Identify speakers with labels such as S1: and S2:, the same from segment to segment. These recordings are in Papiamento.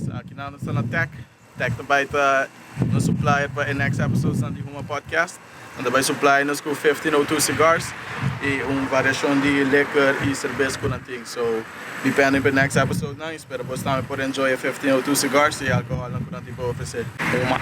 S1: Guys, aki nan nos ta na Tech. Tech ta bai ta nos supplier pa e next episodes nan di Huma Podcast. Nan ta bai supply nos ku 1502 cigars y un variashon di liquor y serbes ku nan tin. So, be pending pa e next episode nan y spera bos tambe por enjoy e 1502 cigars y alcohol nan ku nan tin pa ofrece. Huma.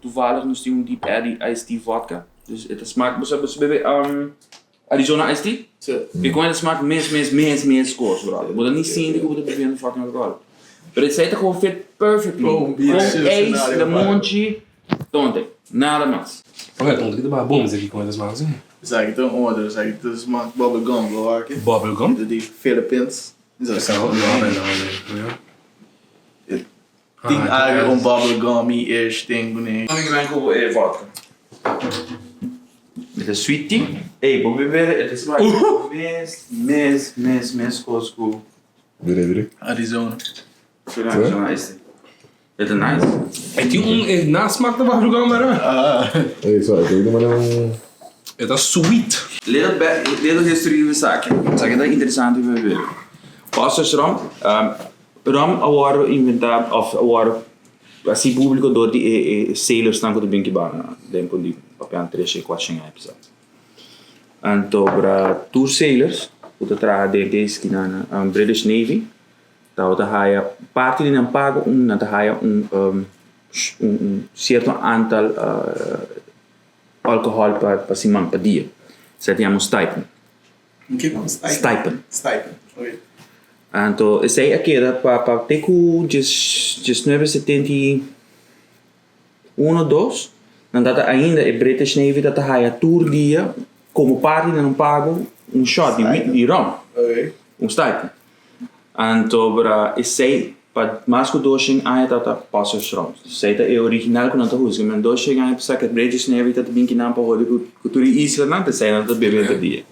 S2: Toevallig nos tin un Deep Eddy Iced Tea Vodka. Dus e ta smaak, bo sa bo sa bebe Arizona Iced Tea?
S1: Si.
S2: Ke kon e ta smaak mes mes mes mes kos brother. Bo ta ni sinti ku bo ta bebiendo fucking alcohol. Pero esei ta gewoon fit perfectly.
S1: Con bier
S2: Con ijs, lemonchi, tonte. Nada mas.
S3: Oké, tonte ki ta baha bom esaki kon e ta smaak así?
S1: Esaki ta un otro, esaki ta smaak bubble gum bo wak.
S3: Bubble gum?
S1: Di Philippines.
S3: Esa no habla no no.
S1: Tin algo un bubble gummy-ish thing kuné.
S2: Mami ki ben ku e vodka. E ta sweet tea. Ey, bo bebe e ta smaak mes mes mes mes kos ku.
S4: Bire bire.
S1: Arizona.
S2: Arizona iced tea. E ta nice.
S3: E tin un e nasmaak ta bubble gum bera.
S4: Ey so e ta manera un.
S3: E ta sweet.
S2: Little back little history di esaki. Esaki ta interesante pa bebe. Foster's rum. Rum a wòrdu inventá òf a wòrdu hasi públiko dor di e e sailorsnan ku ta bin kiba tempu di papian tresha i kuatshen aña pasá. Anto bra tur sailors ku ta traha den e eskina British Navy tabata haya parti di nan pago un nan ta haya un un sierto antal alkohòl pa siman pa dia. Esei ta yama un stipend. Stipend.
S1: Stipend, oké.
S2: Anto esei a keda pa pa te ku djes djesnuebe setenta i uno dos nan tata ainda e British Navy tata haya tur dia komo parti di nan pago un shot di di rum. Un stipend. Anto bra esei pa mas ku doshen aña tata Pastor's Rum. Esei ta e original ku nan ta husga. Men doshen aña pasa ku e British Navy tata bin kinan pa hodi ku tur e islanan, p'esei nan ta bebe henter dia.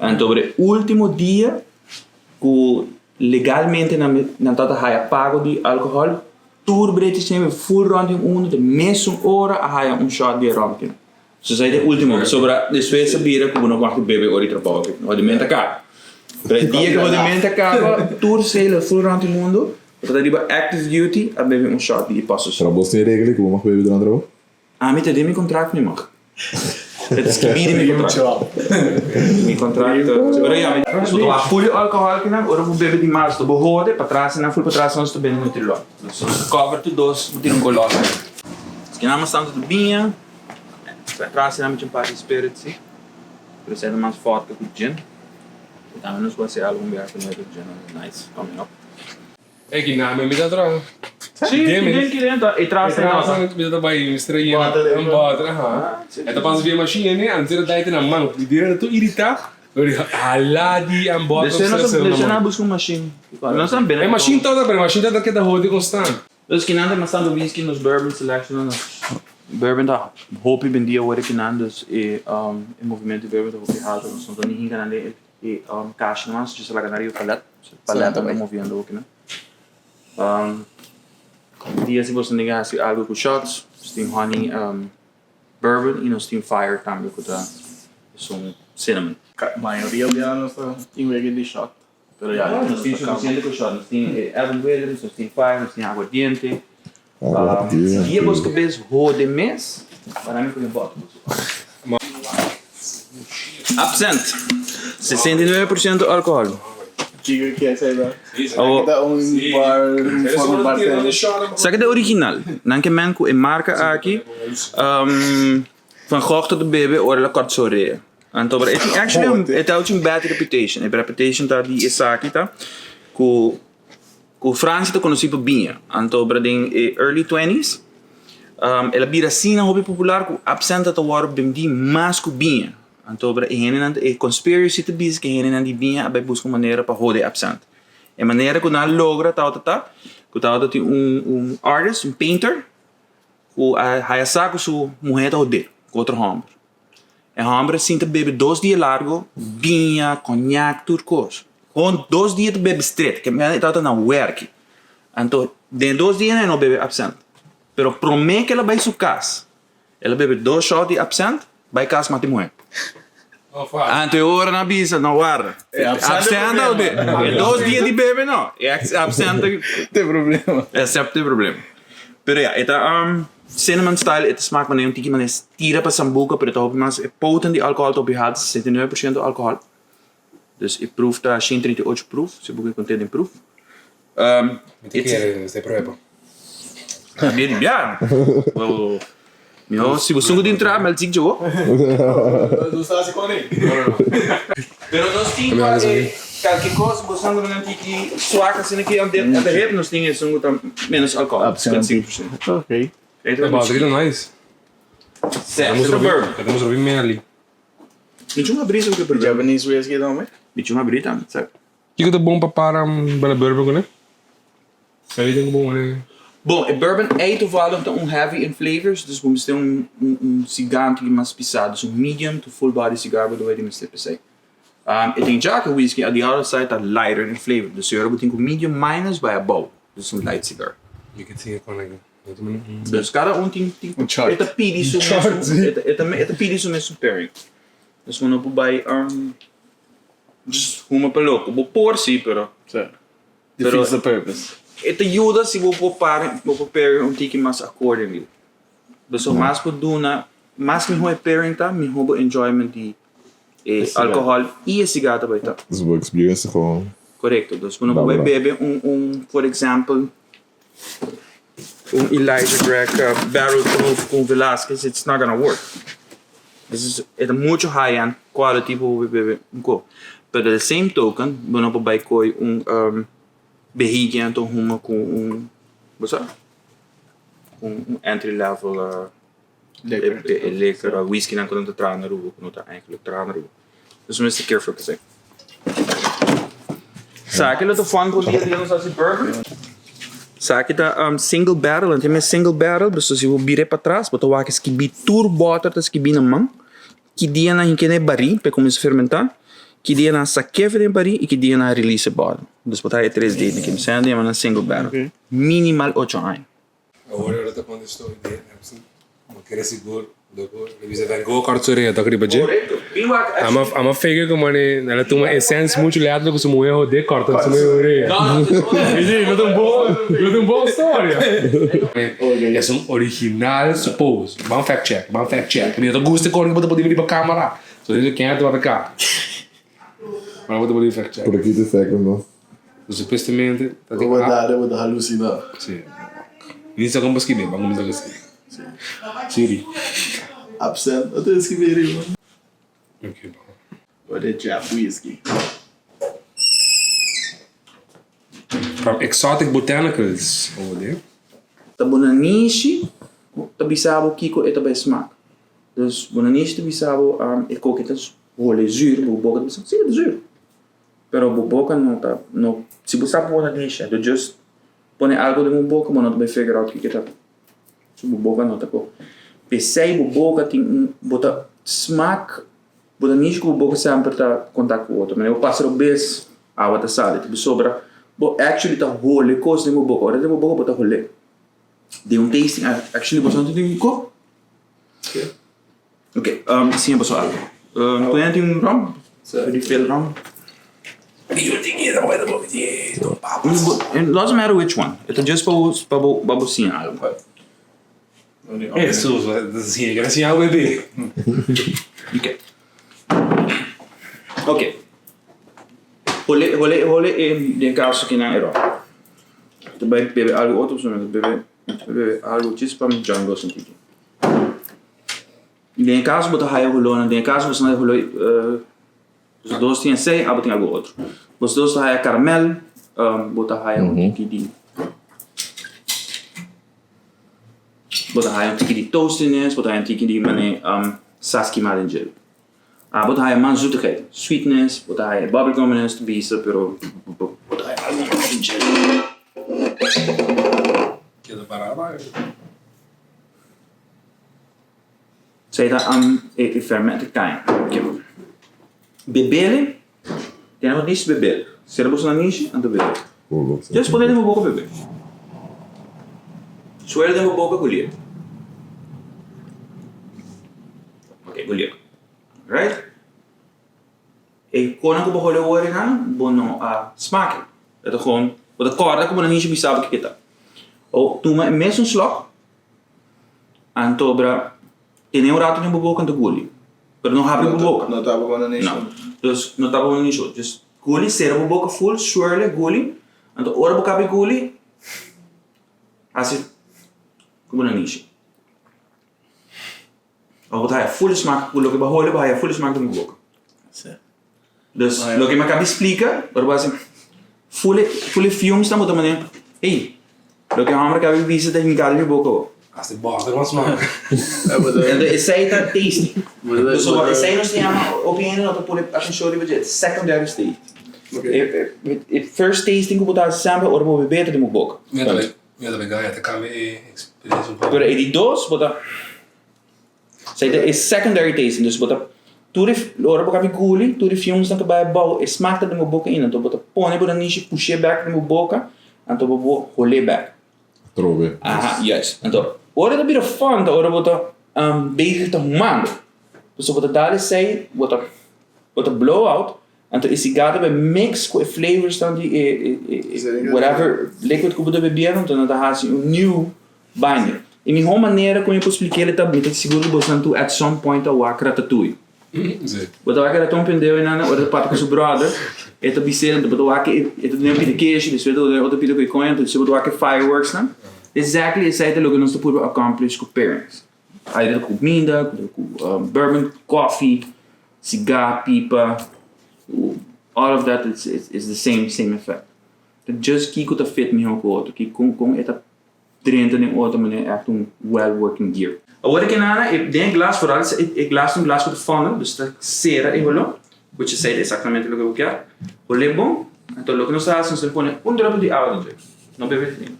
S2: Anto bra e ultimo dia ku legalmente nan tata haya pago di alkohòl, tur British Navy ful rònt di mundu te mesun ora a haya un shòt di e ròm kinan. So esei ta e ultimo, pasobra despues a bira ku bo no mag bebe ora di trabou aki. Bo di menta kaba. Pero e dia ku bo di menta kaba, tur sailor ful rònt di mundu ku ta riba active duty a bebe un shot di Apostle
S4: Pero bos tin e regla ku bo mag bebe durante trabou?
S2: Ami ta den mi kontrakt mi mag. E ta skibí den mi kontrakt. Mi kontrakt ta. Pero ya, mi ta wak ful di alkohòl kinan, ora bo bebe di mas bo hode, patras nan ful patras nan ta bende nutrilon. So cover tur dos bo tin un kolòs. Kinan mas tantu ta biña. Atrás nan mi un par di spirit si, pero esei ta mas vodka ku gin. I tambe nos por hasi algu un biaha ku nuevo gin, nice coming up.
S3: E ki name mi ta traha?
S2: Si, kiden kiden ta e tras
S3: ta nota. Mi ta bai mester a yena un bottle, aha. E ta pasa via machine ne, antes era daite na man. Mi dira ta tur irita, pero di hala di an bottle
S2: Despues nos a nan a buska un machine. Nos a bira.
S3: E machine ta pero e machine ta keda hodi constant.
S2: Dus kinan ta mas tantu whisky nos bourbon selection nos bourbon ta hopi bendia awor kinan dus e e movimento di bourbon ta hopi halto nos no ta ni hinka nan den e cashi mas just a laga nan riba palet palet nan ta moviendo awor kinan dia si boso nega hasi algo ku shots nos tin honey bourbon y nos tin fire tambe ku ta esun cinnamon.
S1: Mayoria bia nos ta tin wega di shot.
S2: Pero ya, nos tin suficiente cu shot. Nos tin Evan Williams, nos tin Fire, nos tin Aguardiente.
S4: Aguardiente.
S2: Dia bos cabes hode mes, para mi pone bottle boso. Absent, 69% alcohol.
S1: Kiko ki esei ta? Esaki ta un bar, un forma bartender.
S2: Esaki ta original. Nan ke men ku e marka aki, Van Gogh ta bebe ora el a kort su orea. Anto pero e tin actually un e ta un bad reputation. E reputation ta di esaki ta ku ku Francia ta konosí pa biña. Anto pero den e early twenties el a bira asina hopi popular ku absenta ta wòrdu bendí mas ku biña. Anto obra e hendenan e conspiracy ta bisa ku e hendenan di biña a bai buska un manera pa hode absent. E manera ku nan a logra tabata ta ku tabata tin un un artist, un painter ku a haya sa ku su muher ta hod'é ku otro hòmber. E hòmber a sinta bebe dos dia largo biña, koñak, tur kos. Kon dos dia ta bebe stret, ke e tabata na wèrki. Anto den e dos dianan e no bebe absent. Pero promé ku el a bai su kas, el a bebe dos shòt di absent, bai kas mata e muhé. Anto e ora nan a bisa, no warda, absent a ode. E dos dia di bebe no, e absent ta problema. E problema. Pero ya, e ta cinnamon style, e ta smak manera un tiki manera tira pa sambuca, pero e ta hopi mas, e potent di alcohol ta hopi haltu, 69% alcohol. Dus e proof ta 138 proof, si bo ke konté den proof.
S3: Mi ta kere esei prueba.
S2: Mi di bia. Miho si bo sungu di entra mel zik djo.
S1: No sa si kone.
S2: Pero nos tin pa e kalke kos bo sangu nan tiki swak asina ki ante ante hep nos tin e sungu ta menos alcohol. 55%.
S1: Ok.
S3: E bateria ta nice.
S2: Se, e ta bourbon.
S3: E ta mustra bin meli.
S2: Mi chunga brisa ku ke
S1: Japanese whiskey tambe?
S2: Mi chunga brisa tambe, sa.
S3: Kiko ta bon pa para bala bourbon kuné? Maybe tin ku bon manera.
S2: Bon, e bourbon ei toevallig ta un heavy in flavors, dus bo mester un un sigar un tiki mas pisá, dus un medium to full body sigar bo debe di mester p'esei. E tin ja ku whisky at the other side ta lighter in flavor, dus si ora bo tin ku medium minus bai abou, dus un light cigar.
S3: Mi ke siña kon aki.
S2: Dus kada un tin tin e ta pidi su mesun e ta pidi su mesun pairing. Dus bo no por bai just huma pa loko. Bo por si pero
S1: Defeats the purpose.
S2: E ta yuda si bo por para bo por pair un tiki mas accordingly. Pasobra mas bo duna mas miho e pairing ta miho bo enjoyment di e alcohol y e cigar ta bai ta.
S4: Dus bo experience ta gewoon.
S2: Corecto. Dus bo no por bai bebe un un for example Un Elijah Craig barrel proof cu un Velasquez it's not gonna work. This is e ta mucho high end quality pa bo bebe un cop. Pero the same token bo no por bay coy un behigia anto huma cu un bo sa un entry level e liquor of whisky nan cu nan ta traha na Aruba cu no ta eigenlijk traha na Aruba. Dus bo mester careful cu esey. Sa ki lo ta fun pa un dia di nos hasi bourbon? Sa ki ta single barrel, nan tin mes single barrel, dus si bo bira e patras bo ta wak e skibi tur bòter ta skibi na man, ki dia nan hinke na e barí pa e kuminsá fermentá, ki dia nan sak'é for den e barí i ki dia nan a release e bòter. Dus bo ta haña e tres date aki. Esei nan ta yama nan single barrel. Minimal ocho aña.
S3: Awor ora ta conta story di Epson, bo kere sigur loco e bisa Van Gogh corta su oreha toca riba dje. Ama ama figure como ne el a tuma e sense mucho letterlijk cu su muhe hode corta su muhe oreha. Y no ta un bon no ta un bon storia. Es un original suppose. Ban fact check, ban fact check. Mi no ta gusta e cos cu bo ta pone riba camera. So esei ken a tabata ka. Pero bo ta pone fact check.
S4: Por aki ta fact no.
S3: Supuestamente ta tin
S1: Bo dada bo ta haluciná.
S3: Sí. Ni sa kon pa skibi, ban kuminsá ku skibi. Siri.
S1: Absent, no ta skibi riba.
S3: Ok, bon.
S1: Bo de Jap whisky.
S3: From Exotic Botanicals, over there.
S2: Ta bo nanishi ta bisa bo kiko e ta bai smak. Dus bo nanishi ta bisa bo e koke ta hole zuur, bo boka ta bisa si e ta zuur. Pero bo boka no ta, no, si bo sa bo na dishi, anto just pone algo den bo boka bo no ta bai figure out kiko ta. So bo boka no ta ko. P'esei bo boka tin un, bo ta smak, bo ta nishi ku bo boka semper ta kontak ku otro. Manera bo pasa robes, awa ta sali. Pasobra bo actually ta hole kos den bo boka. Ora den bo boka bo ta hole. Den un tasting actually bo sa no tin ko? Ok, siña boso algo. Pone tin un rom? Refill rom? It doesn't matter which one. E ta just pa bo pa bo pa bo siña algo.
S3: Hesus, siña kere siña algo bebé.
S2: Ok. Ok. Hole hole hole e den kaso kinan e rom. Ta bai bebe algo otro pasobra mi ta bebe mi ta bebe algo djis pa mi jungle sintiki. Den e kaso bo ta haya holónan, den e kaso bo ta haya holó boso dos tin esei, abo tin algu otro. Boso dos ta haya karamèl, bo ta haya un tiki di, bo ta haya un tiki di toastiness, bo ta haya un tiki di manera sas kimá den djel. Bo ta haya mas zoetigheid, sweetness, bo ta haya bubblegumness ta bisa pero bo ta haya algo mas den dje.
S3: Keda pará bai.
S2: Esei ta e fermented kind. Bebele, tene bo nishi bebele. Sera boso na nishi, anto bebe. Just pone den bo boka bebe. Suela den bo boka ku liep. Ok, bo liep. Right? E konan ku bo hole wor einan, bo no a smak e. E ta gewoon, bo ta kòrda ku bo na nishi bisa bo kiko ta. O tuma e mesun slòk, anto bra tene un rato den bo boka anto guli. Pero no habri bo boka.
S1: No tapa bo na nishi.
S2: No. Dus no tapa bo na nishi. Dus guli, sera bo boka ful, swirl e, guli. Anto ora bo kaba e guli, hasi ku bo na nishi. Of bo ta haya full smak ku loke bo a hole bo haya full smak den bo boka. Dus loke mi a kaba di splika ora bo hasi full e full e fumes nan bo ta manera ey loke e hòmber a kaba di bisa ta hinka den mi boka bo.
S3: Hasta e bòter mas smak.
S2: Enton esei ta tasty. So esei nos ta yama hopi hende no ta pone atenshon riba dje secondary state. E first tasting ku bo ta hasi semper ora bo bebe ta den bo boka.
S3: Mi ta bega ta cambia e experiencia un poco.
S2: Pero e di dos bo ta Esei ta e secondary tasting, dus bo ta tur e ora bo kabi guli tur e fumes nan ta bai abou e smak ta den bo boka ainda, anto bo ta pone bo nanishi push'é bek den bo boka anto bo por hol'é bek.
S4: Atrobe.
S2: Aha, juist. Anto ora ta bira fun ta ora bo ta bezig ta humando, pasobra bo ta dal esei bo ta bo ta blow out Anto e sigar ta bai mix ku e flavorsnan di e whatever liquid ku bo ta bebiendo, anto nan ta hasi un new binder. E mihó manera ku mi por spliká ta, mi ta sigur ku bosonan tur at some point a wak Ratatouille. Bo ta wak e raton pendeu einan, ora e ta papia ku su brother, e ta bis'é, anto bo ta wak e ta duna un pida keshi, despues e ta duna otro pida ku e koña, anto despues bo ta wak e fireworksnan. Exactly esei ta loke nos ta purba accomplish ku pairings. Either ku kuminda, ku bourbon, koffie, Siga, pipa, all of that is is the same same effect. Ta just kiko ta fit mihó ku otro, ki kon kon e ta drenta den otro manera echt un well working gear. Awor ke nana e den e glas vooral e glas ta un glas ku ta funnel dus ta sera e holó which esei ta exactamente loke bo kier. Holé bon anto loke nos ta hasi nos ta pone un druppel di awa den dje no bebe fini.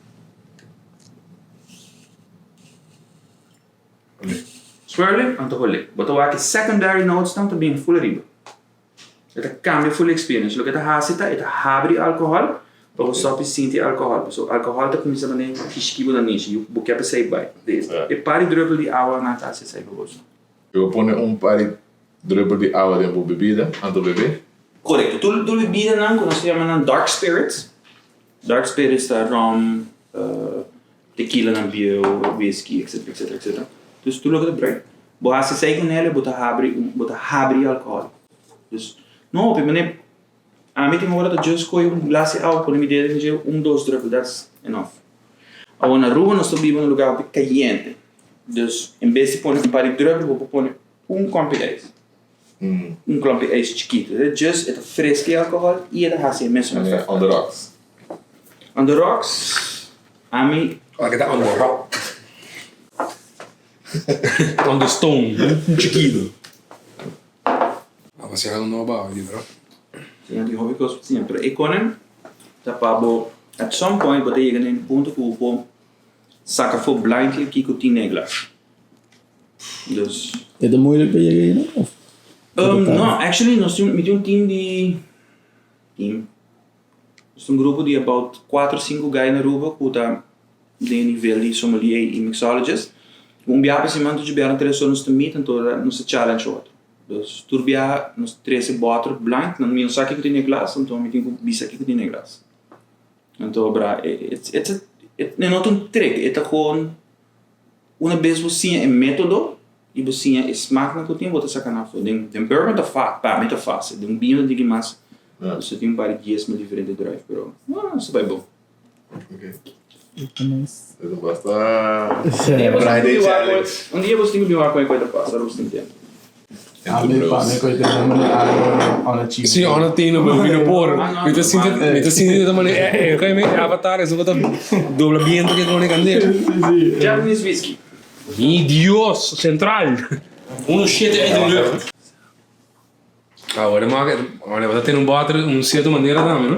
S2: Swirl anto holé. Bo ta wak e secondary notes nan ta bin ful ariba. E ta cambia ful e experience. Loke e ta haci ta e ta habri alcohol pa bo stop di sinti alcohol. Pasobra alcohol ta cuminsa manera kishki bo na nishi. Bo ke pa esey bai. E par di druppel di awa nan ta haci esey pa boso.
S4: Bo pone un par di druppel di awa den bo bebida anto bebe.
S2: Corecto. Tur bebidanan cu nos ta yama nan dark spirits. Dark spirits ta rum, tequila nan bieu, whisky, etc etc etc. Dus tur loke ta bruin. Bo hasi esei ku nel bo ta habri un bo ta habri alkohòl. Dus no hopi manera ami tin ora ta just kohe un glas di awa pone mi dedo den dje un dos druppel that's enough. Awor na Aruba nos ta biba na un lugar hopi kayente dus en bes di pone un par di druppel bo por pone un kòmpi ijs. Un klompi ijs chikitu. E just e ta freska e alcohol y e ta haci e mesun efecto.
S4: On the rocks.
S2: On the rocks, ami.
S3: Ora ke ta on the rock. On the stone, un chikitu. Aba siña algo nobo awe di bro.
S2: Siña tin hopi kos pa siña, pero e konen ta pa bo at some point bo ta yega na e punto ku bo por saka afó blindly kiko tin na e glas. Dus.
S1: E ta moeilijk pa yega ei no of?
S2: No, actually nos tin, mi tin un team di, team, nos tin un grupo di about cuatro cinco guy na Aruba cu ta den e nivel di sommelier y mixologist. Un biaha pa siman tur biaha tres ora nos ta meet anto nos ta challenge otro. Dus tur biaha nos ta trece bottle blank, mi no sa kico tin den e glas anto mi tin cu bisa kico tin den e glas. Anto bra, it's a, e no ta un trick, e ta gewoon. Una bes bo siña e método i bo siña e smaknan ku tin, bo ta saka nan afó. Den den bourbon ta fa, pa mi ta fásil. Den biño ta diki mas, bo tin un par di dies mil diferente druif, pero nos ta bai bon.
S4: Eso basta Friday challenge.
S2: Un dia bo tin ku bin wak kon e koi ta pasa, ora bo tin tempu.
S1: Ami pa mi koi ta mane algo on a cheap.
S3: Si on a tino pero mi no por. Mi ta sinti mi ta sinti ta mane eh eh mi avatar eso ta dobla biento ke kone kandela.
S2: Japanese whisky.
S3: Mi Dios central. Uno shete uit de lucht. Awor e maka, bo ta tene un bòter un sierto manera tambe, no?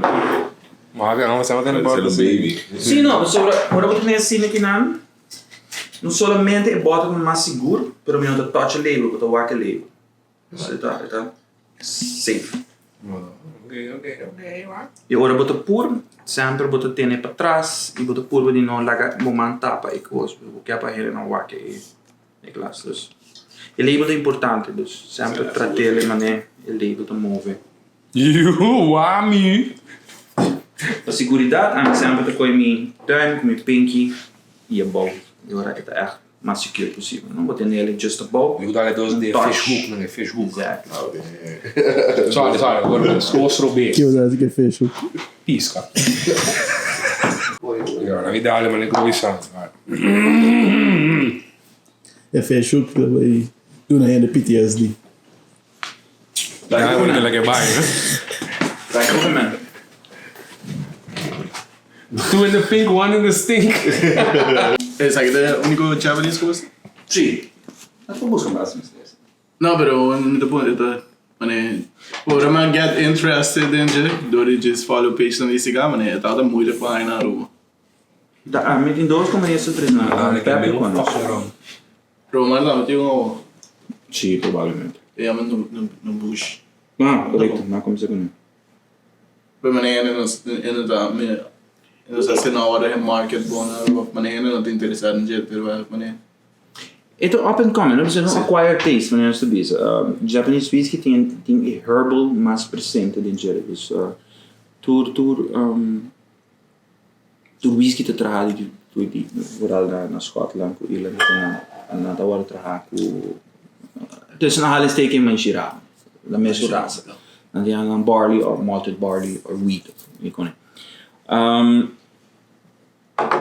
S3: Maka, amo sa tene bòter.
S4: Ser un baby.
S2: Sí, no, pasobra ora bo ta tene asina kinan, no solamente e bòter ta mas sigur, pero mi no ta touch e label, bo ta wak e label. Dus e ta, e ta safe.
S3: Ok, ok, ok, wak.
S2: I ora bo ta pur, semper bo ta tene patras i bo ta purba di no laga bo man tapa e kos, bo ke pa hende no wak e. E glas dus. E label ta importante dus semper trat'el e manera e label ta move.
S3: Yuhu wami.
S2: Pa seguridat ami semper ta kohe mi duim ku mi pinky i abou i ora e ta ègt mas secure posibel no bo tene el just abou.
S3: Mi ku dal e dos di e
S2: Touch.
S3: fish hook nan e fish hook.
S2: Exactly.
S3: Sorry sorry awor mi robes.
S1: Ki bo ta hasi ku e fish hook?
S3: Pisca. Yo nan mi dal e manera ku bo bisa.
S1: E feeshoek ta bay duna hende PTSD.
S3: Ya bueno que la que bay, no?
S2: Bay kohe man.
S3: Two in the pink, one in the stink.
S1: Esaki ta e unico Japanese cu bo sa?
S2: Si. Nos por busca mas mester.
S1: No, pero mi ta pone ta mane ora mi a get interested den dje dor di djis follow page nan di Instagram mane e tabata moeilijk pa haña na Aruba.
S2: Ta ami tin dos como esto tres na Peppercorn.
S1: Romar tambe tin un awo.
S2: Si, probablemente.
S1: E yama no bush.
S2: Ah, correcto, mi a cuminsa cu ne.
S1: Pero mane hende no hende ta mi no sa si no ora e market bon na Aruba mane hende no ta interesa den dje pero mane.
S2: E ta up and coming, no bisa no acquired taste manera nos ta bisa. Japanese whisky tin tin e herbal mas presente den dje. Dus tur tur tur whisky ta traha di tur di vooral na na Scotland ku Irland nan nan ta wòrdu traha ku tussen aanhalingstekens manshira la mesun rasa. Nan ta yama nan barley or malted barley or wheat mi koné.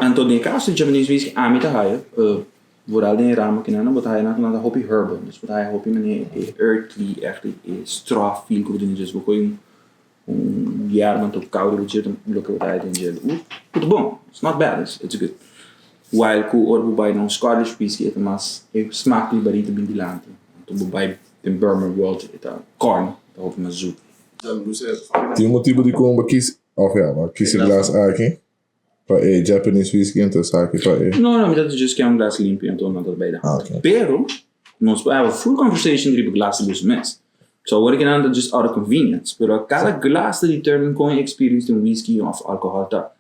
S2: Anto den e kaso di Japanese whisky ami ta haya, vooral den e ramo kinan bo ta haya nan ku nan ta hopi herbal, dus bo ta haya hopi manera e earthly ègt e straw feel ku bo tin den dje, bo kohe un un yerba anto koude riba dje loke bo ta haya den dje ku ta bon, it's not bad, it's good. While ku ora bo bai na un Scottish whisky e ta mas e smak di baril ta bin dilanti, anto bo bai den Bourbon world e ta corn, e ta hopi mas zoet.
S4: Tin un motibu dikon bo kis òf ya bo kis e glas aki? Pa e Japanese whisky anto esaki pa e.
S2: No, no, mi ta just ke un glas limpi anto no ta bay da.
S4: Ah, ok.
S2: Pero, nos por have a full conversation riba glas di boso mes. So awor ki nan ta just out of convenience, pero cada glas ta determine con e experience di un whisky of alcohol ta.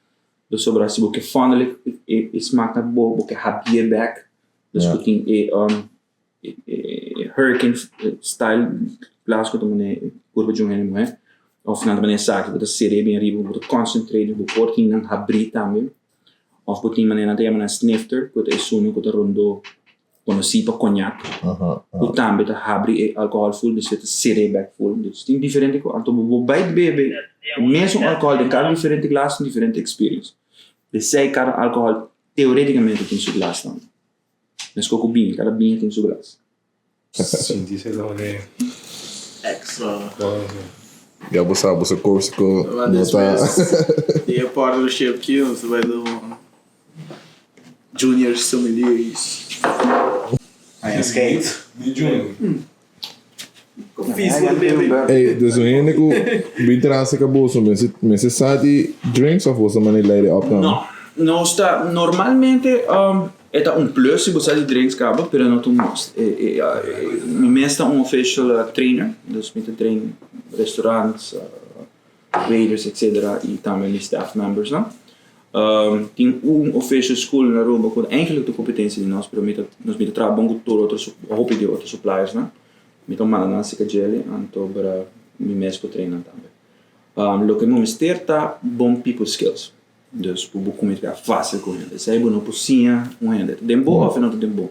S2: Pasobra si bo ke fondelijk e e smaak na bo, bo ke habié bek, dus bo tin e um e hurricane style glas ku ta mane kurpa di un hende muhé òf nan ta mane esaki ku ta ser'é bien riba bo ta concentrate bo por tin nan habrí tambe òf bo tin manera nan ta yama nan snifter ku ta esun ku ta rondó konosí pa koñak ku tambe ta habri e alkohòl ful despues ta ser'é bèk ful dus tin diferente kos anto bo bo bai bebe e mesun alkohòl den kada diferente glas tin diferente experience p'esei kada alkohòl teoretikamente tin su glas tambe. Meskos ku biña, kada biña tin su glas.
S3: Sinti se lo de.
S1: Extra.
S4: Ya bo sa bo sa Corsico no ta.
S1: Di e partnership ki nos ta bai duna junior sommeliers.
S5: Aña skate.
S3: Di junior.
S1: Vies bo ta bebe.
S4: Ey, dus un hende ku bin trase ka boso mester sa di drinks of boso mane leide op nan?
S2: No, nos ta normalmente e ta un plus si bo sa di drinks kaba, pero no ta un must. Mi mes ta un official trainer, dus mi ta train restaurants, waiters etcetera y tambe mi staff members nan. Tin un official school na Aruba cu eigenlijk ta competencia di nos pero mi ta nos mi ta traha bon cu tur otro hopi di otro suppliers nan. Mi ta manda nan cerca djele anto bra mi mes por train nan tambe. Loke mi mester ta bon people skills. Dus cu bo comunica facil cu hende. Esey bo no por siña un hende. Ta den bo of e no ta den bo.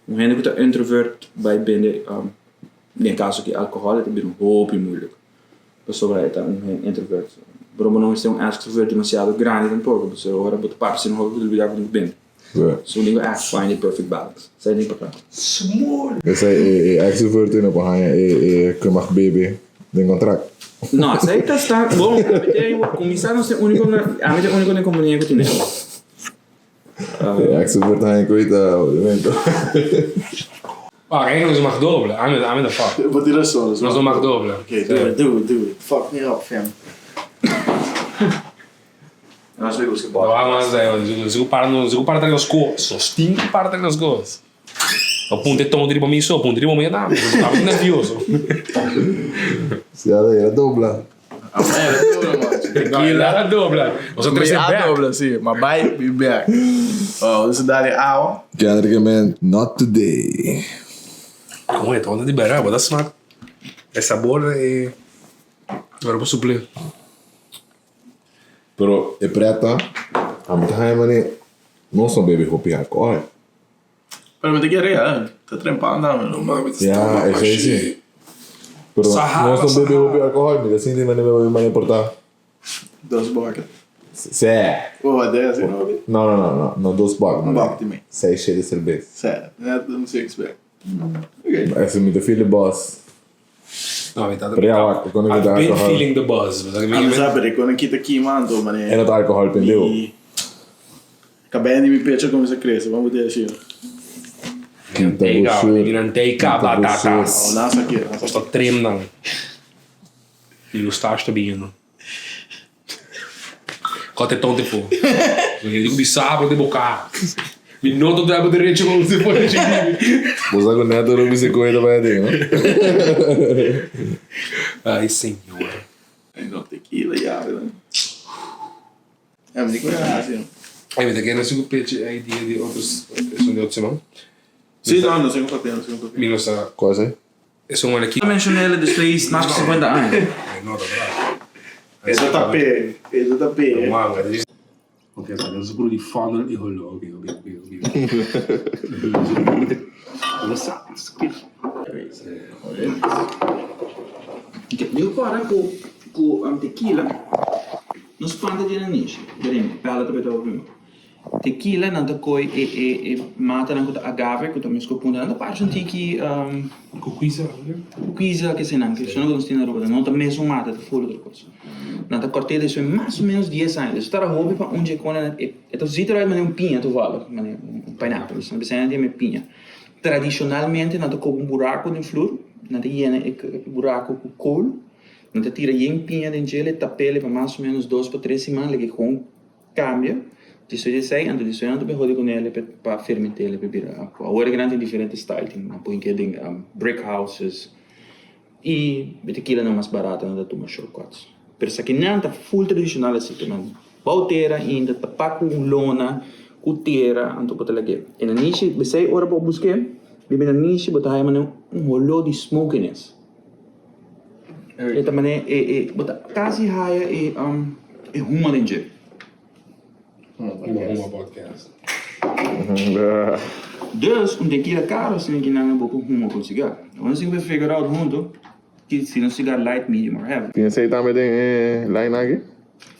S2: Un hende cu ta introvert bay bende den caso aki alcohol e ta bira hopi moeilijk. Pasobra e ta un introvert. Pero bo no mester un extrovert demasiado grandi tampoco, pasobra ora bo ta papia asina hopi bo ta olbida ku bo bende. So bo tin ku echt find the perfect balance. Esei ta importante.
S4: Esei e extrovert no por haña e ku mag bebe den kontrakt.
S2: No, esei ta sta bon. Ami ta kuminsá nos ta e úniko ami ta e úniko den kompania ku tin esei.
S4: E extrovert haña ku ta obviamente.
S3: Ah, kijk, nos mag doble. I'm in, I'm in the fuck.
S1: Bo tin rason.
S3: Nos no mag doble.
S1: Ok, do it, do it, do it. Fuck me up, fam.
S2: Nos bay busca
S3: No,
S2: bottle.
S3: vamos a ver. Para, nos para nos cos. Nos tin para nos cos. O punte tonto riba mi so, punte riba mi na. Tava nervioso.
S4: Si a dobla.
S3: Tequila dobla. Nos
S1: Mi
S3: tres
S1: a
S3: back.
S1: dobla, si. Ma bai, be back. Oh, dus dale awa.
S4: Kendrick man, not today.
S3: Como é, tonto de berra, bota smack. É sabor e Agora vou suplir.
S4: Pero e preta, a mi ta mane, no son baby hopi alcohol.
S1: Pero mi te kere, eh. Te trempando, man.
S3: No mames,
S4: Ja, esei si. Pero
S3: Sahara,
S4: no son baby
S3: Sahara.
S4: hopi alcohol, mi ta sinti mane baby mane porta.
S1: Dos bucket.
S4: Se.
S1: Oh, wat is het nou?
S4: No, no, no, no, no dos bak.
S1: Un bak di mi.
S4: Seis shit de cerveza.
S1: Zé, net een six pack. Oké.
S4: Ese mi te feel the buzz.
S3: No, mi
S4: Pero ja, wacht, ik kon niet
S3: I've
S4: met
S3: been
S4: alcohol.
S3: feeling the buzz. Dus ik
S1: Ah, sabe, ik kon een kita kima anto,
S4: En
S1: mané.
S4: het alcohol pendeu.
S1: E Acabei de me pecho como você cresce, vamos ter assim.
S3: Manteca, manteca, batatas.
S1: Oh, nossa aqui. Nossa
S3: Costa trim dan. Die gustaste bino. Kote tonte po. Eu digo bisabo de boca. Mi noto dabo derecho como se fosse de
S4: Você com neto não me se cuida vai ding, no?
S3: Ai, senhor.
S1: Ai, no tequila, ja. Ja, maar ik wil assim.
S3: Ai, mas aqui não sigo peixe aí dia de outros, são de outro semana.
S1: Sim, não, não sei como fazer, não sei como fazer.
S3: Mi nossa,
S4: Qual é?
S3: esse um aqui.
S2: Mencionei después mais que 50 anos.
S3: Ai, não, tá bravo.
S1: Esse tá pé, esse tá pé.
S3: Wow, dat is... Oké, dat is broer die funnel in holo. Oké, oké, oké, oké.
S2: Eu para com com um tequila, nos planta de naniche, queremos, pela também estava prima. Tequila não tá coi e e e mata não com agave, com também escopunta, não tá parte um tiki um
S3: Kukwisa.
S2: Quisa que se não, que se não não tem na rua, não tá mesmo mata, tá fora outra coisa. Não tá cortei isso é mais ou menos 10 anos. Isso tá hobby para onde quando é é zit eruit met een pinha toevallig, met een pineapple, dus dan zijn het met pinha. Tradicionalmente não tá com um buraco no flor, não tá hiena e buraco com cool, não tá tira yen pinha den gele, tapele para mais ou menos 2 para 3 semanas, que com cambia. Disso de sei, anto disso anto behodi com ele para fermentar ele para virar. Agora que não tem diferentes styles, tem um pouquinho de brick houses. E tequila não é mais barata, não dá toma shortcuts. Pero sa não tá full tradicional assim, que não. Bautera ainda, tapar com lona, com terra, anto bota lagi. E na niche, besei ora po busque, bibi na niche bota aí mano um rolo de smokiness. E também e e bota quase raia e um e huma dentro.
S3: Uma podcast.
S2: Dus, um tequila caro, assim que não é pouco huma com cigarro. Once you figure out junto, que se não cigarro light, medium or heavy.
S4: Tem esse também tem eh, line aqui?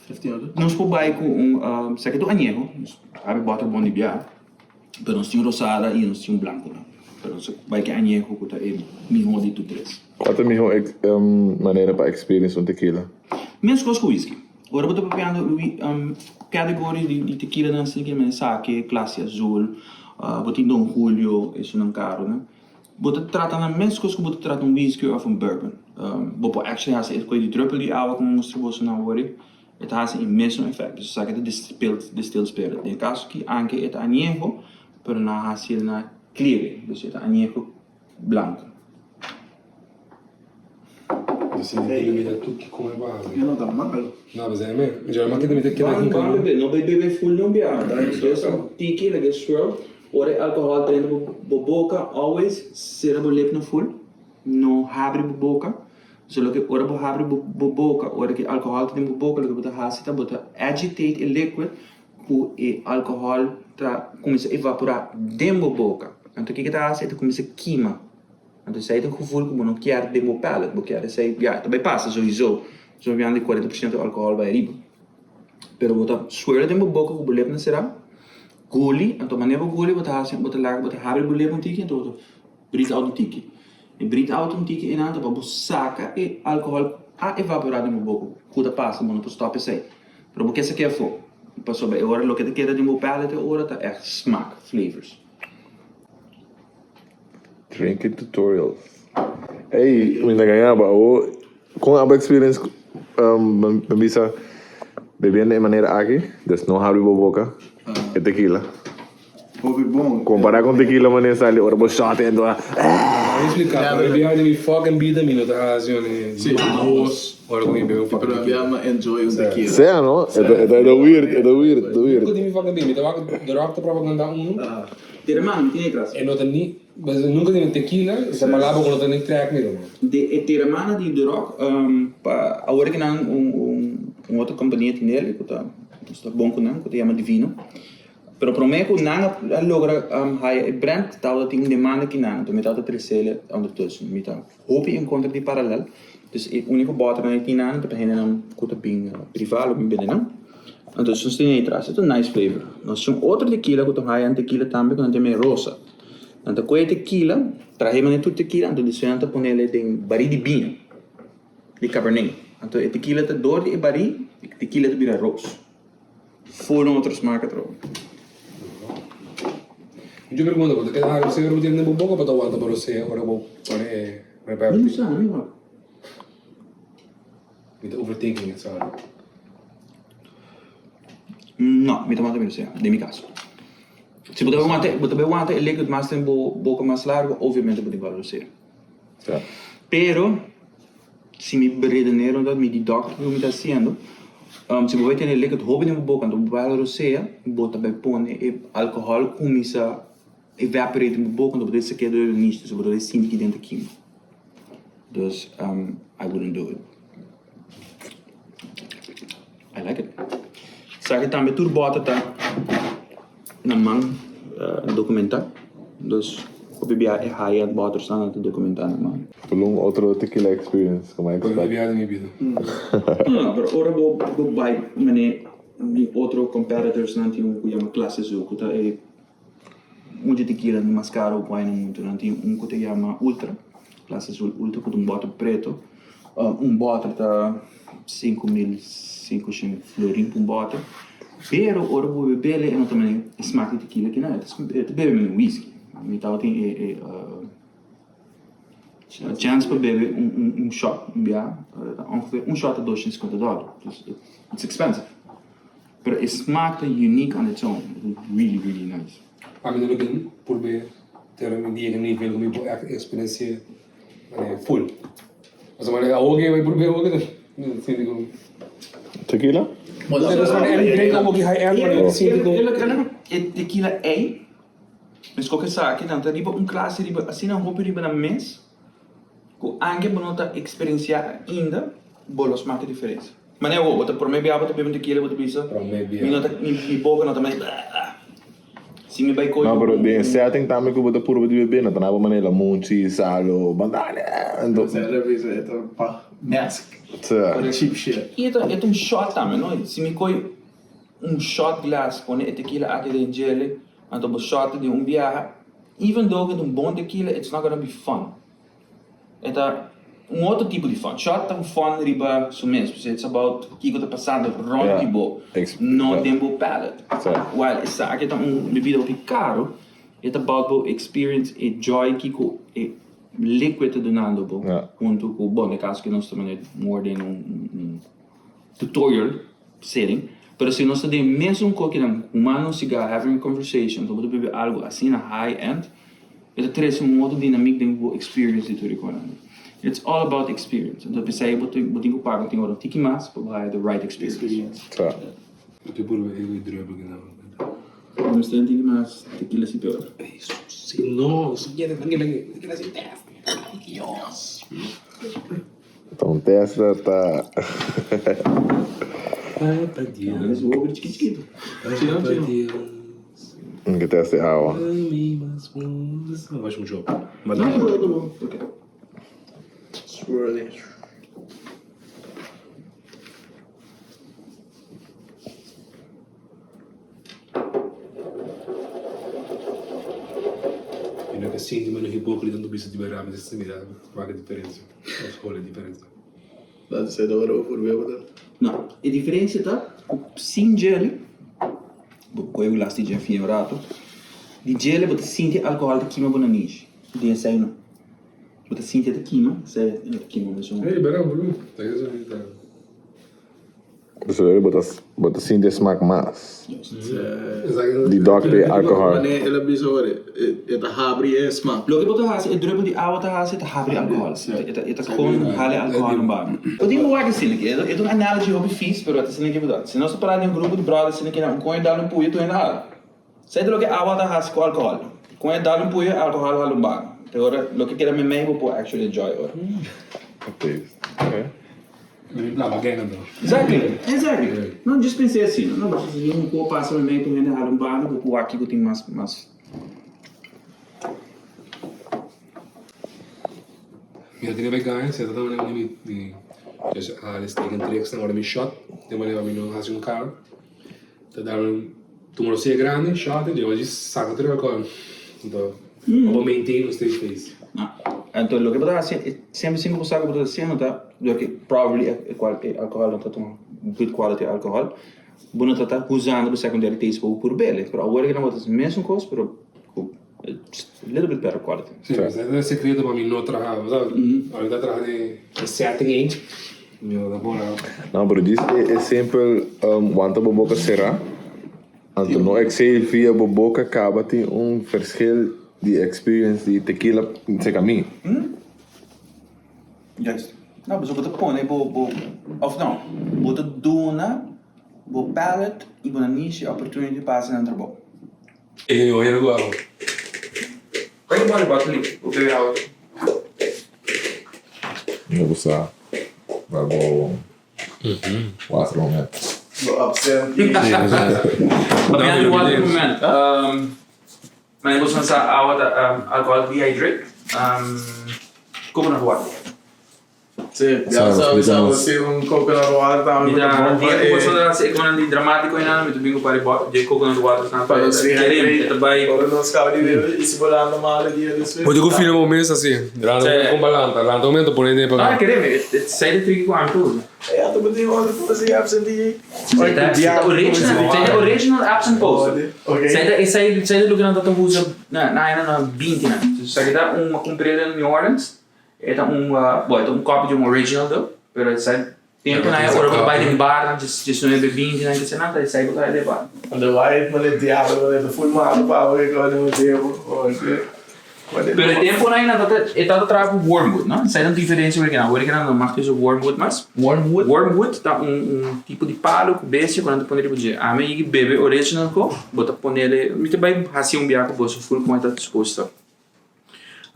S1: 15 euro.
S2: Nos voorbij com um, um, sa do añejo, nos abre bota bom de biar, pero nos tinha rosada e nos tinha um blanco, né? Pero nos vai que añejo que tá é mijo de tu três.
S4: Qual é a melhor um, maneira para experience um tequila?
S2: Menos coisa com whisky. Agora eu tô papiando um, category de, de tequila não sei que é sake, classe azul, uh, botin Don Julio, isso não caro, né? Bota trata na mesma coisa que bota trata um whisky of um bourbon. Um, bopo actually has het die druppel die oude como mostro você na hora. Het has een mesmo effect. Dus sake de distilled distilled spirit. In caso que anche het añejo, pero na has na clear, dus het añejo blanco.
S3: Dus in die kilometer toe come base.
S1: Eu não tá mal.
S3: No, mas é mesmo. Geralmente mi tequila
S2: Bang,
S3: com
S2: bang, bebê. No bebê bebê full não bia. Just tiki like a swirl. Ora alcohol dentro bo boca always sera bo lip no full. No abre bo boca. So que ora bo abre bo bo boca, ora que alcohol dentro bo boca, lo que bota hasita bota agitate e liquid ku e alcohol tá começa a evaporar dentro bo boca. Então o que que tá haciendo? Começa a queima. Então isso aí tem um gevoel como não quer dentro bo palate, bo quer sei, ja, também passa sowieso. Zo we aan die 40% alcohol bij riba. Pero bota swirl den boca ku bolep na será. Guli, anto manevo guli bota hasi bota laga bota habri bolep un tiki anto bota breathe out un tiki. E breathe out un tiki en anto bo saca e alcohol a evaporar den boca. Kuda passa, mo no stop esse. Pero bo que se quer fo. Passou bij ora lo que te queda den bo palate ora ta echt smaak, flavors.
S4: Drinking tutorials. Ey, mi ta gaña bo awo. Kon abo experience um, mi bisa bebiendo e manera aki, dus no habri bo boca, e tequila.
S1: Hopi bon.
S4: Compara con tequila manera sali ora bo shot e entra.
S3: Mi explica, mi bia di mi fucking bida mi no ta haci un dos ora cu mi bebe un fucking
S1: Pero
S3: tequila.
S1: mi enjoy un tequila.
S4: Sea no, e ta e ta weird, e ta weird, e ta weird.
S3: Nunca di mi fucking bida, mi ta wak The Rock ta propaganda uno.
S2: Teremana, mi tin e tras.
S3: E no ta ni. Mas nunca tin tequila, esa palabra cu no ta ni trek mi ruman.
S2: De e Teremana di The Rock, pa awor ki nan un un otro compania tin el cu ta nos ta bon cu nan cu ta yama Divino. Pero prome cu nan a logra haya e brand tabata tin un demanda ki nan, enton mi tabata trecele ondertussen. Mi ta hopi en contra di paralel, dus e unico boternan ki tin nan ta pa hendenan cu ta bin priva lo bin bende nan. Enton nos tin ei tras, e ta un nice flavor. Nos tin un otro tequila cu ta haya un tequila tambe cu nan ta yama e Rosa. Nan ta kohe tekila, trahe manera tur tekila, anto despues nan ta ponele den barí di biña, di Cabernet. Anto e tekila ta dor di e barí, e tekila ta bira ros. Full un otro smaak atrobe.
S3: Mucho pregunta, bo ta keda haga rosé ora bo tene den bo boka o bo ta wanta bo rosé ora bo pone e
S2: Mi no sa, mi wak.
S3: Mi ta overthinking it, sorry.
S2: No, mi ta wanta mi rosé, den mi kaso. Si bo ta bai wanta, bo ta bai wanta e liquid mas den bo boka mas largo, obviamente bo tin ku rosé. Pero, si mi redenero ta mi deduct ku mi ta hasiendo, si bo bai tene e liquid hopi den bo boka, anto bo bai hala rosea, bo ta bai pone e alcohol kuminsá evaporate den bo boka, anto bo ta bai keda nish, bo ta bai sinti ki den ta kima. Dus, I wouldn't do it. I like it. Esaki tambe tur bòter ta na man dokumentá. Dus hopi bia e high end bòters nan ta dokumentá na man.
S4: Tulun otro tequila experience ku mi a expect.
S3: Hopi bia den mi bida.
S2: No, pero ora bo bo bai mane mi otro competitors nan tin un ku yama Clase Azul ku ta e Un di tequila mas caro cu hay na mundo nan tin un cu ta yama Ultra, Clase Azul Ultra cu ta un boter preto. Un boter ta 5500 florin pa un boter. Pero ora bo bebele e no ta mane e smaak di tequila kinan, e ta bebe mane whisky. Mi tabatin e chance pa bebe un shot un bia, ongeveer un shot ta 250 dollar, dus it's expensive. Pero e smaak ta unique on its own, it is really really nice.
S3: Ami no lo bin purbe tera mi dia nivel ku mi por experiencia full. Pasobra manera awo ke mi purbe awo ke mi ta sinti ku.
S4: Tequila?
S3: Pasobra mi drink awo ki high end mi ta sinti ku.
S2: E tequila ei, mi skohe esaki nan ta riba un klase riba asina hopi riba nan mes ku anke bo no ta experiencia ainda bo lo smak e diferensia. Manera bo, bo ta prome bia bo ta bebe un tequila bo ta bisa mi no ta mi boca no ta mei si mi bai koyo
S4: No pero den e setting tambe ku bo ta purba di bebe no ta nada manera lamunchi, salo, bandale
S1: Entonces e bisa e ta pa mask cheap shit.
S2: I e ta e ta un shot tambe no si mi koy un shot glass pone e tequila aki den djele anto bo shot den un biaha even though ku ta un bon tequila it's not gonna be fun. E ta un otro tipo di fun. Shot ta un fun riba su mes, pasobra it's about kiko ta pasando rond di bo, no den bo palate. While esaki ta un bebida hopi caro, e ta about bo experience e joy kiko e liquid ta dunando bo hunto cu, bon, den caso cu nos ta mane more den un tutorial setting, pero si nos ta den e mesun kokinan humando un cigar, having a conversation, bo ta bebe algo asina high end. E ta trese un otro dinamik den bo experience di tur e konan. It's all about experience. Enton p'esei bo tin bo tin ku paga tin ora un tiki mas pa bo haya the right experience.
S4: Sa.
S3: Bo tin purba e ku druppel ki nan.
S2: Bo mester un tiki mas tequila si peor.
S3: Si no, si kere tranquila ki si test. Dios.
S4: Ta un test ta.
S3: Papa Dios.
S2: Chikito chikito.
S3: Papa Dios.
S4: Un ke test e awa.
S2: No, e diferencia ta cu sin jelly. Bo koe un glas di dje fin un rato. Di djele bo ta sinti alkohòl ta kima bo nanishi. Den esei no. Bo ta sinti e ta kima, esei e ta kima mesun.
S3: Hey, bera bro. Ta eso mi ta.
S4: Pues bo ta bo ta sinti e smaak mas. Di dòkter e alcohol.
S1: Mane el a bisa ora, e ta habri e smaak.
S2: Loke bo ta hasi, e druppel di awa ta hasi, e ta habri alcohol. E ta e ta kon hala e alcohol un banda. Bo tin ku wak asina aki. E ta un analogy hopi fis, pero e ta asina aki bo ta. Si nos ta para den un grupo di brothers asina aki, un koño dal un puyo, tur hende hala. Sa e loke awa ta hasi ku alcohol. Kon e dal un puyo, alcohol hala un banda. Te ora loke keda meimei bo por actually enjoy ora. Exactly, exactly. No, just pens'é asina. No, pasobra si un por pasa meimei tur hende hala un banda, bo por wak kiko tin mas mas.
S3: Mi a tene bai gana, si a ta manera mi mi just a hala steak and tricks nan ora mi shot, den manera pa mi no hasi un karo. Ta dal un tuma un sea grandi, shot, y dje saca tur e alcohol. Anto, pa bo maintain un straight face.
S2: Anto loke bo ta haci, semper sin cu bo sa cu bo ta haciendo ta, dor cu probably e alcohol no ta un good quality alcohol, bo no ta ta usando bo secondary taste pa bo puru bele. Pero awor cu bo ta haci mesun cos pero cu a little bit better quality.
S3: Si, esei ta e secreto pa mi no traha, bo sa, ora mi ta traha den e setting ei.
S4: No, pero djis e simpel wanta bo boka será, anto no exhale via bo boka kaba tin un verschil di experience di tequila seka mi.
S2: Juist. No, pasobra bo ta pone bo, bo, of no, bo ta duna bo palate y bo nanishi e opportunity pa hasi nan trabou.
S3: E oye ku awa.
S2: Koi ku bali bottle li? Bo bebe awa.
S4: Mi gusta bar bo water moment.
S1: Bo absent.
S2: Papiando di water moment, manera boso nan sa awa ta alcohol dehydrate, coconut water.
S1: Sí, ya sa sa si un coconut water tambe.
S2: Mi ta dia ku boso ta hasi ekonan di dramatiko einan, mi ta bin ku pari bòt di coconut water nan pa kerim, e ta bai.
S1: Ora nos kaba di bebe i si bo lanta malo dia despues.
S3: Bo tin ku fina bo mes asi, lanta un momento pa lanta, lanta un momento pone den pa.
S2: No, kerim, e sai di triki ku ami ta usa.
S1: E ata bo tin otro kos di absentee?
S2: Sai ta original, sai ta original absent poster. Sai ta e sai sai ta loke nan ta ta usa na na añanan 20 nan. Esaki ta un a kumpr'é den New Orleans. E ta un, bo, e ta un copy di un original though, pero e sa tempo nan ora bo ta bai den bar nan 19, 20 nan kese nan ta esei bo ta bai den bar.
S1: Anda bai mane diablo mane ta full malo pa bo ke kos den tempo
S2: Pero e tempo nan nan ta e ta traha ku wormwood no, esei ta un diferencia wor kinan, wor kinan no mag usa wormwood mas.
S1: Wormwood?
S2: Wormwood ta un un tipo di palo ku bestia ku nan ta pone riba dje. Ami a yigi bebe original ko bo ta ponele, mi ta bai hasi un biaha ku boso full kon e ta dispuesto.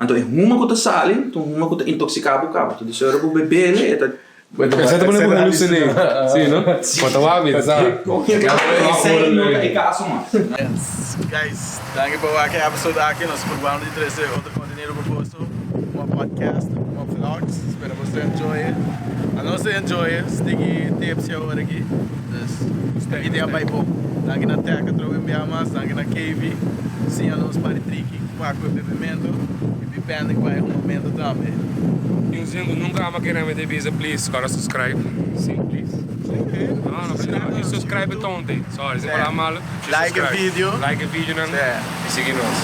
S2: Anto e huma ku ta sali ta un huma ku ta intoksiká bo kaba. Entonces ora bo bebele e ta.
S3: Esei ta pone bo halusiné, si no? Bo ta wak mi, sa.
S2: Esei no ta e kaso mas.
S1: Yes guys, danki pa wak e episode aki. Nos probando di trese otro contenido pa boso, more podcast, more vlogs. Spera boso ta enjoy e. Anos ta enjoy e, stiki tips ya ora aki. Dus, idea bai bon. Danki na Tech atrobe un bia mas, danki na Kevy siña nos pari triki. Pa ku e bebementu i bi pende ku e humamentu tambe.
S3: Y un zin ku nunca ama kere mete bisa please kora subscribe si please no no please no subscribe tonte sorry si palabra malo
S1: like e video
S3: like e video nan y sigui nos.